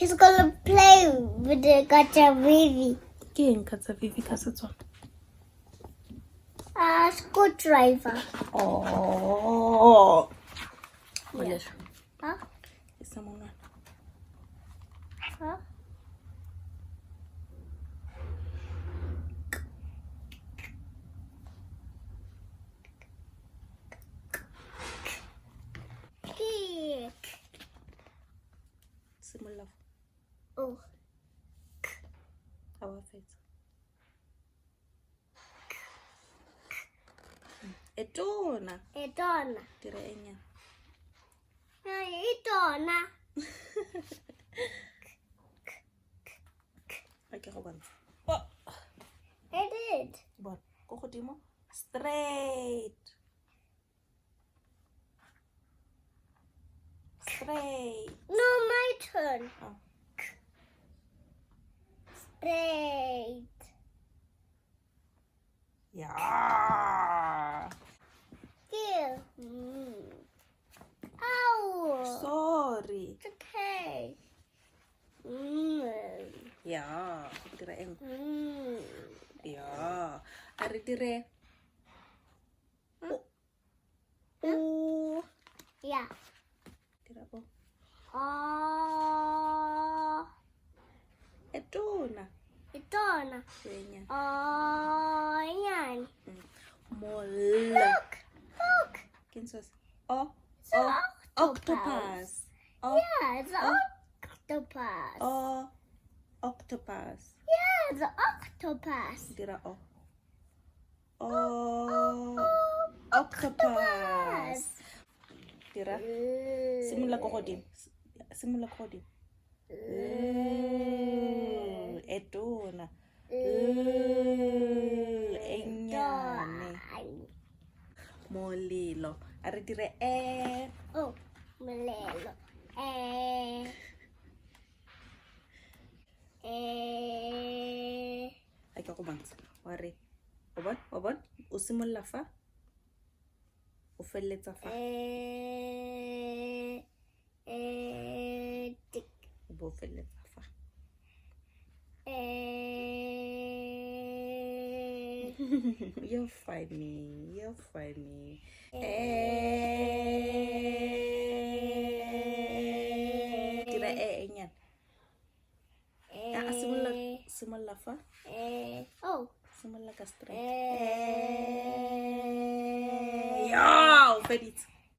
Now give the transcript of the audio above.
He's gonna play with the Katzavivi. Ke eng Katzavivi ka Setswana? A screwdriver. Oh. Yeah. Huh? Isa monwana. Huh? Kick. Simolola. Oh. Ga wa fetsa. E tona. E tona. Dira e nyane. E tona. A ke go bontsha. Oh. I did. Bona, ko godimo. Straight. Straight. No, my turn. Oh. Straight. Yeah. Here. Ow. Sorry. It's okay. Yeah. Dira eng. Yeah. A re dire. O. O. Yeah. Dira o. Oh. E tona. E tona. E nyane. Oh, nyane. Mollo. Look. Look. Ke eng seo se? O. It's an O. octopus. Octopus. O. Yeah, it's an octopus. O. Octopus. Yeah, it's an octopus. Dira o. O. Octopus. Dira. Simolola ko godimo. Simolola ko godimo. L, e tona. L, e nnyane. Molelo. A re dire e. Oh, molelo. Eh. Eh. A ke go bontsha. Wa re. O bona? Wa bona? O simolola fa. O feleletsa fa. Eh. Eh. Tik. O bo o feleletsa fa. Eh. You're funny. You're funny. Eh. Dira e e nyane. A simolola simolola fa. Eh. Oh. Simolola ka straight. Eh. Ya, o feditse.